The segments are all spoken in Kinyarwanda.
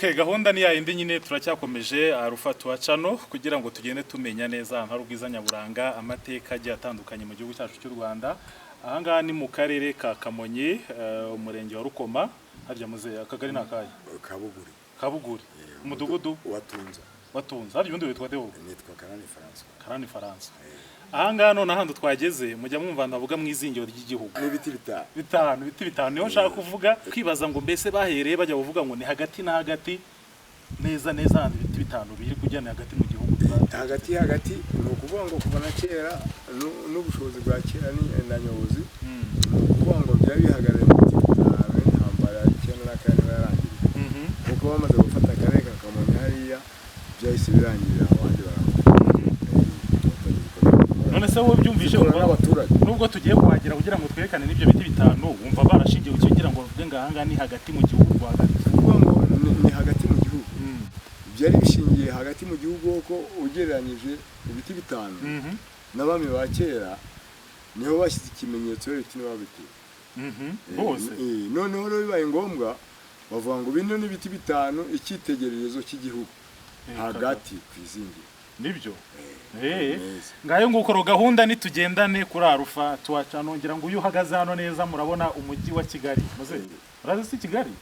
Okay, gahunda ni yayindi nyine, turacyakomeje Alpha Tuwacano kugira ngo tugende tumenya neza ahantu hari ubwiza nyaburanga, amateka agiye atandukanye mu gihugu cyacu cy'u Rwanda. Ahangaha ni mu karere ka Kamonyi, umurenge wa Rukoma. Harya muze, akagari ni akahe? Kabuguri. Kabuguri. Umudugudu? Watunza. Watunze. Harya ubundi witwa Deo? Nitwa Karani François. Karani François. Ahangaha none ahandi twageze, mujya mwumva ndavuga mu izingiro ry'igihugu. N'ibiti bitanu. Bitanu, ibiti bitanu niho nshaka kuvuga, kwibaza ngo mbese bahereye bajya kuvuga ngo ni hagati na hagati neza neza, ahantu ibiti bitanu biri kujyana hagati mu gihugu. Hagati hagati ni ukuvuga ngo kuva na kera n'ubushobozi bwa kera na nyobozi, ni ukuvuga ngo byari bihagarariye mu biti bitanu. Intambara y'94 niba yarangiriye, kuko bamaze gufata akarere ka Kamonyi hariya, byahise birangirira, abandi barapfa. None se wowe byumvise Zikora wumva n'abaturage. Nubwo tugiye kuhagera kugira ngo twerekane n'ibyo biti bitanu, wumva barashingiye ku kugira ngo bavuge ngo ahangaha ni hagati mu gihugu rwagati? Kuvuga ngo ni hagati mu gihugu, byari bishingiye hagati mu gihugu, kuko ugereranyije ibiti bitanu n'abami ba kera niho bashyize ikimenyetso, ibiti nibo babiteye. Bose. Noneho rero bibaye ngombwa bavuga ngo bino ni ibiti bitanu, icyitegererezo cy'igihugu hagati ku izingiro. Nibyo. Neza. Ngayo nguko ro gahunda nitugendane kuri Alpha Tuwacano. Ngira ngo uyu uhagaze hano neza murabona umujyi wa Kigali. Muze, murazi si Kigali?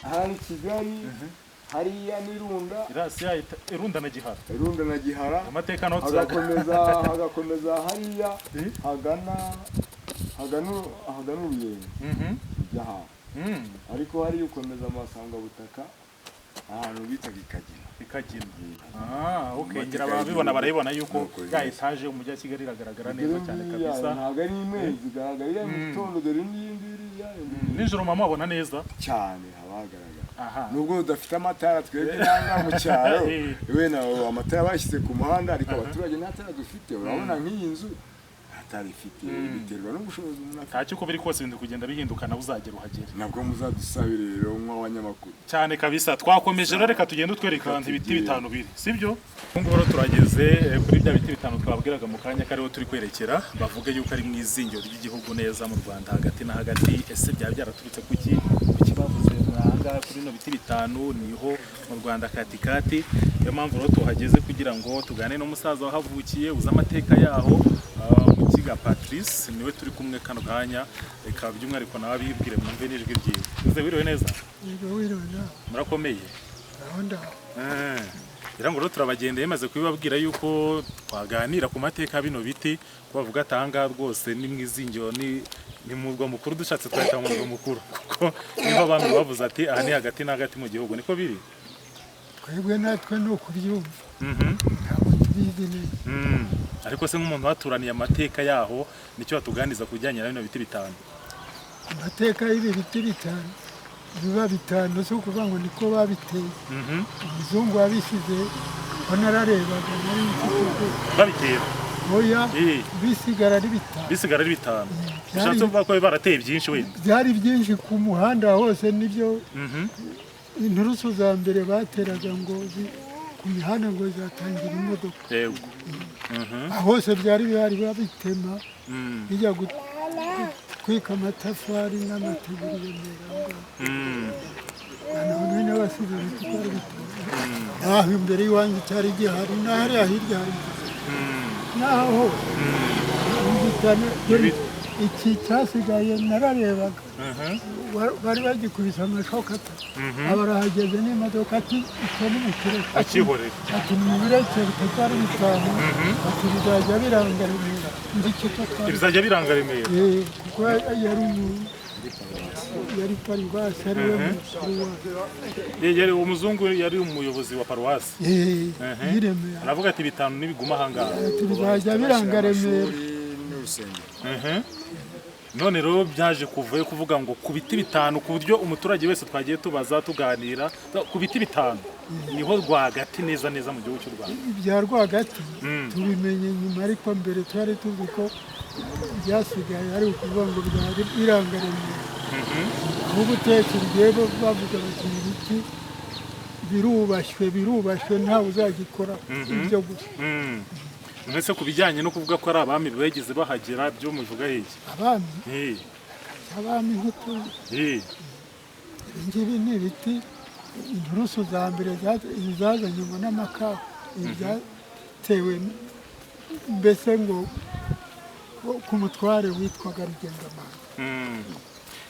Hari Kigali hariya n'Irunda. Irasi ya Irunda na Gihara. Irunda na Gihara. Amateka naho tuzaga. Hagakomeza hariya hagana Uruyenzi, ujya ahantu, ariko hariya ukomeza amasangabutaka, ahantu bitaga Ikagina. Ikagina. Ah, okay. Amateka Ngira ababibona y'igihugu. barayibona yuko Nuko ya bimeze. etaje umujyi wa Kigali iragaragara neza cyane Dore ngiriya, kabisa. Ntabwo ari imwe zigaragara iriya mu gitondo, dore n'iyindi iriya indi. Nijoro mama abona neza. Cyane, haba hagaragara, nubwo tudafite amatara twebwe nanga mu cyaro. Wenda amatara bashyize ku muhanda, ariko abaturage nta tara dufite. Urabona nk'iyi nzu nta tara ifite, biterwa n'ubushobozi umuntu afite. Ntacyo, uko biri kose ibintu kugenda bihinduka, nawe uzagera uhagere. Nabwo muzadusabire rero nk'abanyamakuru. Cyane kabisa. Twakomeje rero, reka tugende utwereka ahantu ibiti Tugende. bitanu biri, sibyo? Ubu ngubu rero turageze kuri bya biti bitanu twabwiraga mu kanya kariho turi kwerekera, bavuga yuko ari mu izingiro ry'igihugu neza mu Rwanda hagati na hagati. Ese byaba byaraturutse kuki? Kuki bavuze ahangaha kuri bino biti bitanu niho mu Rwanda katikati? Niyo mpamvu rero tuhageze kugira ngo tuganire n'umusaza wahavukiye, uzi amateka yaho, Mukiga Patrice, niwe turi kumwe kano kanya. Reka by'umwihariko nawe abibwire, mwumve n'ijwi ryiwe. Uze wiriwe neza? Yego, wiriwe nawe. Murakomeye? Gahunda. Ngira ngo rero turabagendeye, maze kubibabwira yuko twaganira ku mateka ya bino biti, ko bavuga ati ahangaha rwose ni mu izingiro, ni mu murwa mukuru, dushatse twahita mu murwa mukuru, kuko niho abami bavuze ati aha ni hagati na hagati mu gihugu. Niko biri? Twebwe natwe ni ukubyumva, ntabwo tubizi neza. Ariko se nk'umuntu waturaniye amateka yaho, nicyo watuganiriza ku bijyanye na bino biti bitanu? Amateka y'ibi biti bitanu, biba bitanu si ukuvuga ngo niko babiteye. Umuzungu wabishyize ko nararebaga, nari mfite ubwoba. Babitera? Oya, bisigara ari bitanu. Bisigara ari bitanu. Bishatse kuvuga ko barateye byinshi wenda? Byari byinshi ku muhanda hose, nibyo. Inturusu za mbere bateraga ngo ku mihanda ngo zatangira imodoka. Hose byari bihari, babitema, bijya gutwika amatafari n'amategura i Remera aho ngaho. Noneho n'abasize ibiti ko ari bitanu, naho imbere y'iwanjye cyari gihari, n'ahariya hirya hari n'aho hose inzitane. Dore iki cyasigaye nararebaga, bari bagikubise amashoka atatu, aba arahageze n'imodoka ati icyo ni mukireke. Akihorera. Ati nimubireke bitatu ari bitanu, ati bizajya biranga Remera, nzi icyo twari. Bizajya biranga Remera. Kuko yari paruwasi, ari we mukuru wayo. Yari umuzungu, yari umuyobozi wa paruwasi. Y'i Remera. Aravuga ati bitanu nibiguma ahangaha. Ati bizajya biranga Remera. Amashuri n'urusengero. None rero byaje kuvayo kuvuga ngo ku biti bitanu, ku buryo umuturage wese twagiye tubaza tuganira, ku biti bitanu niho rwagati neza neza mu gihugu cy'u Rwanda. Ibya rwagati tubimenye nyuma, ariko mbere twari tuzi ko byasigaye ari ukuvuga ngo byari biranga Remera. Aho ubutekeri bavuga bati ibiti birubashywe, birubashywe, ntawe uzagikora ibyo gusa. Mbese ku bijyanye no kuvuga ko ari abami bageze bahagera, byo mubivuga iki? Abami? Abami ntituzi. Ibi ngibi ni ibiti. Inturusu za mbere zazanye ngo n'amakawa, byatewe mbese ngo ku mutware witwaga Rugengamanga.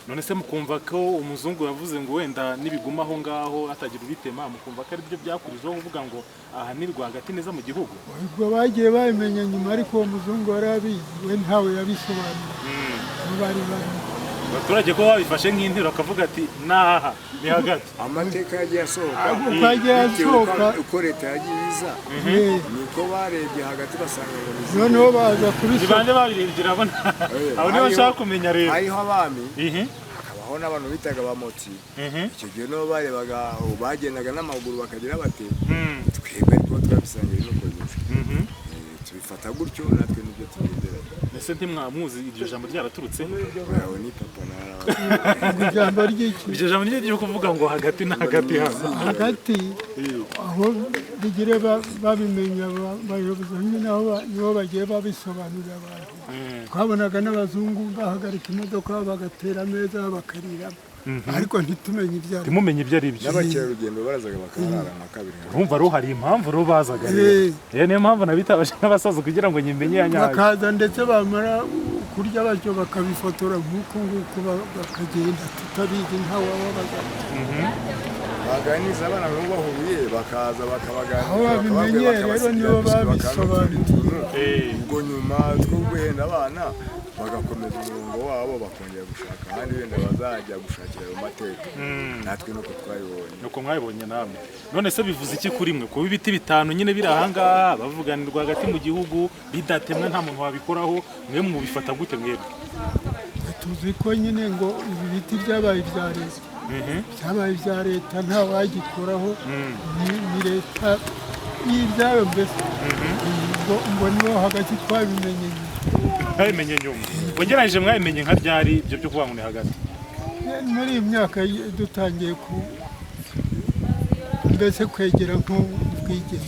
None se mukumva ko umuzungu yavuze ngo wenda nibiguma aho ngaho hatagira ubitema, mukumva ko aribyo byakurijeho kuvuga ngo aha ni rwagati neza mu gihugu? Ubwo bagiye babimenya nyuma, ariko uwo muzungu wari abizi we ntawe yabisobanuye, bo bari barimo. Abaturage ko babifashe nk'intero bakavuga ati naha ni hagati. Amateka yagiye asohoka Uko yagiye bitewe uko asohoka. uko leta yagiye iza, niko barebye hagati basanga ngo ni Noneho baza Ni kubisoma. bande babirebye? Urabona abo nibo nshaka kumenya rero. Hariho abami, hakabaho n'abantu bitaga abamotsi. Icyo gihe nibo barebaga, bagendaga n'amaguru bakagira bati twebwe ariko twabisangiye nuko bimeze. Tubifata gutyo, natwe nibyo tugendera. Ese ntimwamuzi iryo jambo ryaraturutse? Yawe ni papa na Ngo ijambo ry'iki? Iryo jambo ni ryo kuvuga ngo hagati na hagati hano. Hagati aho bigire babimenya bayobozi nyine aho nibo bagiye babisobanurira abantu. Twabonaga n'abazungu bahagarika imodoka bagatera ameza bakariramo, ariko ntitumenye ibyo ari. Ntimumenye ibyo ari byo. N'abakerarugendo barazaga bakaharara nka kabiri nka Urumva rero hari impamvu rero bazaga rero. Niyo mpamvu nabitabaje n'abasaza kugira ngo nyimenye ya nyayo. Bakaza ndetse bamara kurya batyo bakabifotora nk'uku nguku, bakagenda tutabizi, ntawababaza. Baganiriza abana nabo bahuye bakaza bakabaganiriza. Aho babimenyeye rero nibo babisobanuye. Ubwo nyuma two guhenda abana bagakomeza umurongo wabo, bakongera gushaka ahandi wenda bazajya gushakira ayo mateka. Natwe nuko twabibonye. Nuko mwabibonye namwe. None se bivuze iki kuri mwe kuba ibiti bitanu nyine biri ahangaha bavuganirwa hagati mu gihugu bidatemwa, nta muntu wabikoraho? Mwe mubifata gute mwebwe? Tuzi ko nyine ngo ibi biti byabaye ibya leta, byabaye ibya leta, nta wagikoraho, ni leta y'ibyayo mbese. Ngo niho hagati twabimenye nyuma. Mwabimenye nyuma. Ugereranyije mwabimenye nka ryari ibyo byo kuvuga ngo ni hagati? Muri iyi myaka dutangiye ku mbese kwegera nk'ubwigenge.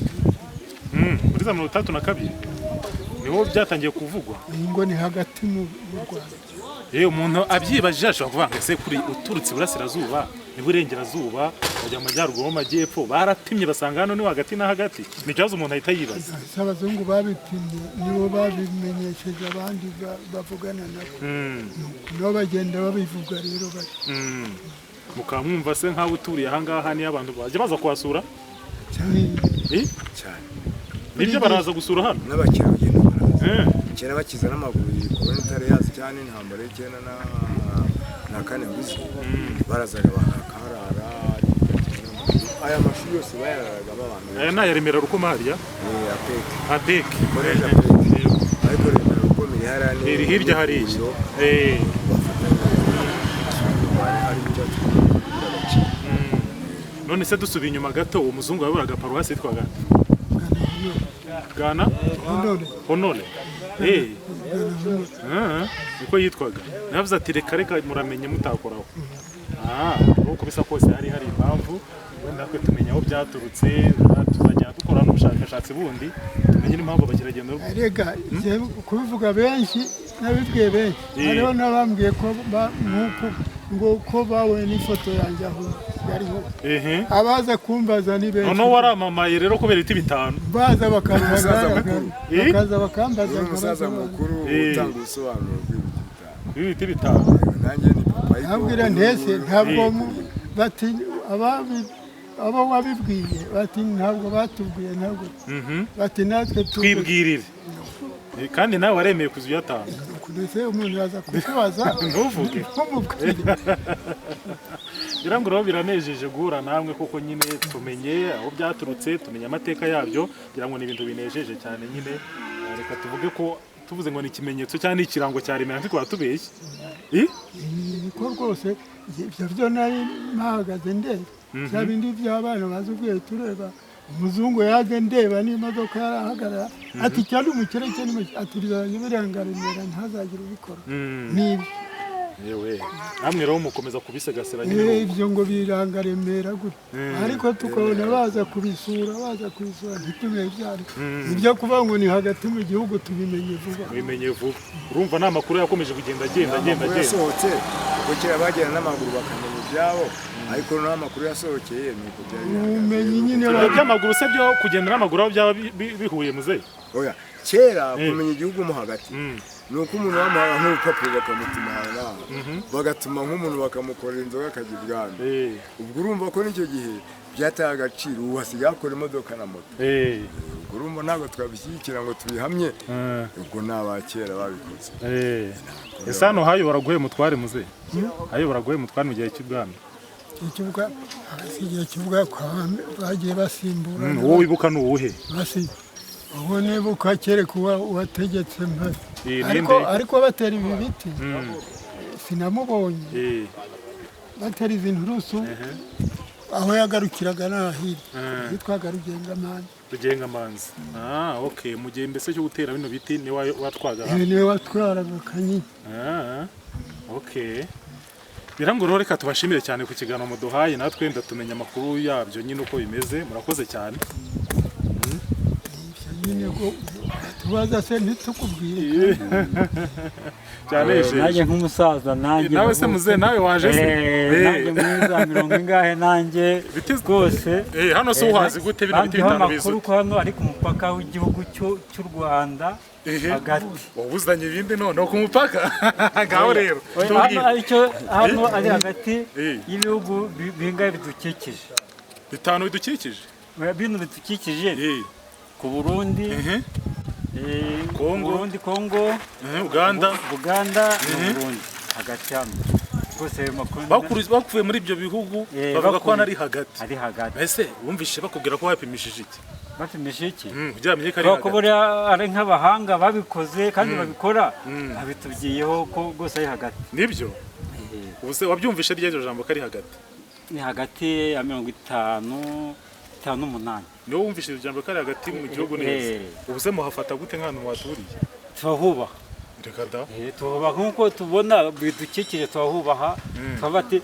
Muri za 62 niho byatangiye kuvugwa. Iyi ngo ni hagati mu Rwanda. Umuntu abyibajije ashobora kuvuga ngo ese kuri uturutse iburasirazuba n'iburengerazuba bajya mu majyaruguru mu majyepfo barapimye basanga hano ni hagati na hagati? Ni ikibazo umuntu ahita yibaza. Ese abazungu babipimye nibo babimenyesheje abandi bavugana nabo, nabo bagenda babivuga rero bari. Mukaba mwumva se nk'aho uturiye ahangaha niyo abantu bajya baza kuhasura? Cyane. Cyane. Nibyo, baraza gusura hano. N'abakerarugendo baraza. Kera bakiza n'amaguru, iyi korona itari yazi cyane, intambara y'icyenda na kane mvuze, barazaga bakaharara. Aya mashuri yose bayararagamo abantu. Aya ni aya Remera Rukoma hariya. APEC. APEC. Collège APEC, ariko Remera Rukoma iri hariya ni Iri hirya hariya. ivuriro bafatanya hari icyatsi agaciro. None se dusubiye inyuma gato, uwo muzungu waburaga paruwasi yitwaga Bwana Honore. Honore. Niko yitwaga. Navuze ati reka reka muramenye mutakoraho. Uko bisa kose hari impamvu. Wenda natwe tumenya aho byaturutse, tuzajya dukora n'ubushakashatsi bundi tumenye n'impamvu abakerarugendo. Rega njye kubivuga benshi nabibwiye benshi. Hariho n'abambwiye ko nk'uko ngo ko babonye n'ifoto yanjye aho yariho. Abaza kumbaza ni benshi. Noneho waramamaye rero kubera ibiti bitanu. Baza bakambaza. Umusaza mukuru. Bakaza bakambaza. Uri umusaza nkabasobanurira. mukuru utanga ubusobanuro bw'ibiti bitanu. Ibiti bitanu. Nanjye ni papa ariko. Nabwira ntese ntabwo bati abo wabibwiye bati ntabwo batubwiye, ntabwo bati natwe Twibwirire. Kandi nawe waremeye kuza uyatanga. Ndetse umuntu yaza kukubaza Ntuvuge. Ntumubwire. Ngira ngo rero biranejeje guhura namwe kuko nyine tumenye aho byaturutse, tumenye amateka yabyo. Ngira ngo ni ibintu binejeje cyane nyine. Reka tuvuge ko tuvuze ngo ni ikimenyetso cyangwa ni ikirango cya Remera ntitwaba tubeshye. Niko rwose, ibyo byo nari mpahagaze ndeba bya bindi by'abana bazi ubwiye tureba umuzungu yaje ndeba n'imodoka yarahagarara ati cyane umukire cyane umukire ati bizajya birenga Remera ntazagire ubikora nibyo. Yewe, namwe rero mukomeza kubisigasira nyine. Ibyo ngo biranga Remera gutya, ariko tukabona baza kubisura ntitumenye ibyo ari ibyo. Kuvuga ngo ni hagati mu gihugu tubimenye vuba. Bimenye vuba. Urumva ni amakuru yakomeje kugenda agenda agenda Amakuru agenda. yasohotse kuko kera bagenda n'amaguru bakamenya ibyabo. Ariko noneho amakuru yasohokeye ni uko byari Ubumenyi nyine Ibyo by'amaguru se, byo kugenda n'amaguru, aho byaba bihuye muzehe? Oya, kera kumenya igihugu mo hagati ni uko umuntu bamuhaga nk'urupapuro bakamutuma ahantu n'aha, bagatuma nk'umuntu bakamukorera inzoga akajya ibwami. Ubwo urumva ko n'icyo gihe byataye agaciro. Ubu hasigaye hakora imodoka na moto. Ubwo urumva ntabwo twabishyigikira ngo tubihamye. Ubwo ni abakera babikoze. Ese hano hayobora guhe mutware, muzehe? Hayobora guhe mutware mu gihe cy'ubwami? Ikibuga, igihe kibuga bagiye basimburana. Uwo wibuka ni uwuhe? Basi ubu nibuka kereka uwategetse mpari. Ninde? Ariko batera ibi biti sinamubonye. Batera izi nturusu, aho yagarukiraga ni ahirya hitwaga Rugengamanzi. Rugengamanzi, ah, okay. Mu gihe mbese cyo gutera bino biti ni watwaga Ibi niwe watwaraga Kanyinya. Ah, okay. Birangoro, reka tubashimire cyane ku kiganiro muduhaye, natwe ndatumenya amakuru yabyo nyine uko bimeze. Murakoze cyane. Ibyo nyine ko tubaza se ntitukubwire? Cyanejeje. Nanjye nk'umusaza nanjye Nawe se muze, nawe waje se? Nanjye muri za mirongo ingahe nanjye rwose. Hano se uhazi gute, bino biti Bandiho bitanu amakuru bizuye? ko hano ari ku mupaka w'igihugu cy'u Rwanda hagati. Wowe uzanye ibindi noneho ku mupaka ngaho rero. Oya, Tubwire. hano aricyo, hano ari hagati y'ibihugu bingahe bidukikije? Bitanu bidukikije. Oya, bino bidukikije ku Burundi, Congo. Burundi, Congo, Uganda. Buganda n'u Burundi hagati hano rwose ayo makuru. Bakuye muri ibyo bihugu bavuga ko hano ari hagati. Ari hagati. Ese wumvishe bakubwira ko bapimishije iki? Bapimisha iki? Kugira bamenye ko ari Kubera ko hagati. buriya ari nk'abahanga babikoze kandi babikora, babitubwiyeho ko rwose ari hagati. Nibyo. Ubu se wabyumvishe ry'iryo jambo ko ari hagati? Ni hagati ya 58 58. Niwo wumvishe iryo jambo ko ari hagati mu gihugu neza? Eh. Ubu se muhafata gute nk'ahantu muhaturiye? Turahubaha. Reka da! Tuhubaha nk'uko tubona bidukikije, turahubaha, tukavuga ati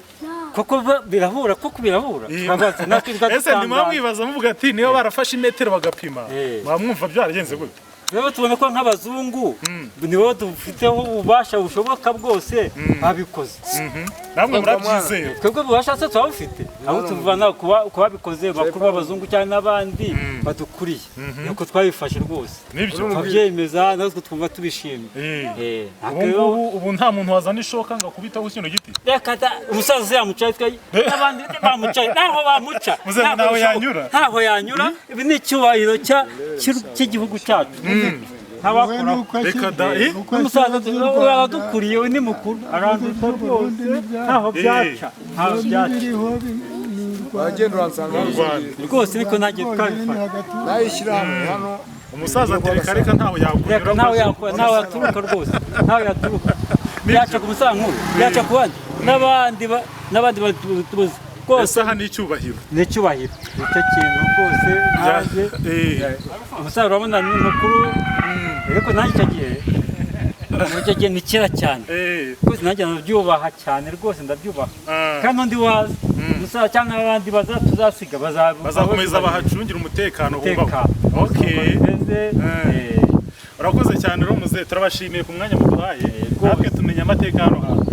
koko birahura, koko birahura. Tukabaza natwe Ese tukadutangara. ntimwamwibaza muvuga ati niba barafashe imetero bagapima, mwamwumva byaragenze gute? Rero tubona ko nk'abazungu nibo dufiteho ububasha bushoboka bwose babikoze. Namwe murabyizera? Twebwe ububasha se turabufite, aho tuvana ku babikoze bakuru b'abazungu cyangwa n'abandi badukuriye, nuko twabifashe rwose. Nibyo. Tukabyemeza natwe twumva tubishimye. Ubu ngubu, ubu nta muntu wazana ishoka ngo akubiteho kino giti? Reka da, umusaza se yamucaye, twe n'abandi bamucaye, ntaho bamuca. Muzehe, Ntabwo ntaho bishoboka. yanyura? Ntaho yanyura. Ibi ni icyubahiro cy'igihugu cyacu, ntawakora. Reka da! Umusaza aradukuriye, we ni mukuru, aranduta rwose, ntaho byaca, ntaho byaca. Biriho ni u Rwanda. Wagenda uransanga hano. Rwanda. Rwose niko nanjye Rwonyine ni twabifata. hagati. Nawe ishyirahamwe hano. Umusaza ati reka reka, ntaho yakunyura. Reka, ntaho yakora, ntaho yaturuka rwose, ntaho yaturuka. Byaca ku musaza nkuru, byaca ku bandi n'abandi batubuze rwose. Ese aha ni icyubahiro? Ni icyubahiro, nicyo kintu rwose nkanjye. Umusaza urabona ni mukuru, ariko nanjye icyo gihe, muri icyo gihe ni kera cyane. Rwose nanjye ndabyubaha cyane rwose, ndabyubaha. Kandi undi waza, umusaza cyangwa abandi tuzasiga Bazakomeza bahacungira umutekano hubahwe. Umutekano. Okay. Bimeze, Urakoze cyane rero muzehe, turabashimiye ku mwanya muduhaye. Rwose. Natwe tumenya amateka hano hantu,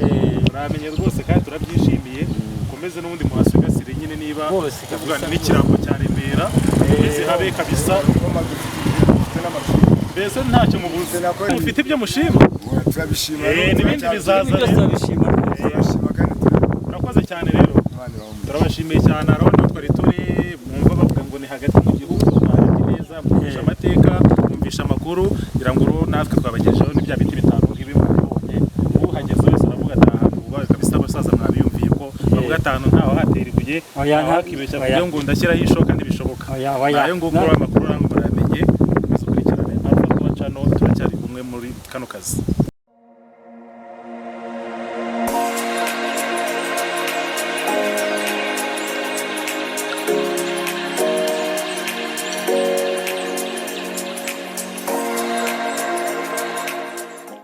turamenye rwose kandi turabyishimiye. Mukomeze n'ubundi muhasigasire nyine, niba Rwose tuvuga kabisa. n'ikirango cya Remera, mukomeze habe kabisa. Dufite n'amashuri. Mbese ntacyo mubuze, mufite ibyo mushima. Turabishima. N'ibindi bizaza. Ibi byose Rero turabishima rwose. Turabishima kandi Urakoze cyane rero. Imana ibahe umugisha. Turabashimiye cyane. Arabona twari turi mwumva bavuga ngo ni hagati mu gihugu, mwarebye neza, mwumvisha amateka, mwumvisha amakuru. Ngira ngo rero natwe twabagejejeho ni bya biti bitanu nk'ibi mwabibonye. Uhageze wese aravuga ati aha hantu hubawe kabisa. Abasaza mwabiyumviye ko bavuga atanu ntawe hatera ibuye, Oya, ntawe hakibeshya oya. kugira ngo ndashyiraho ishoka, ntibishoboka. Oya, oya. Nayo nguko amakuru namwe muramenye. Mukomeze ukurikirane Alpha Tour Channel, turacyari kumwe muri kano kazi.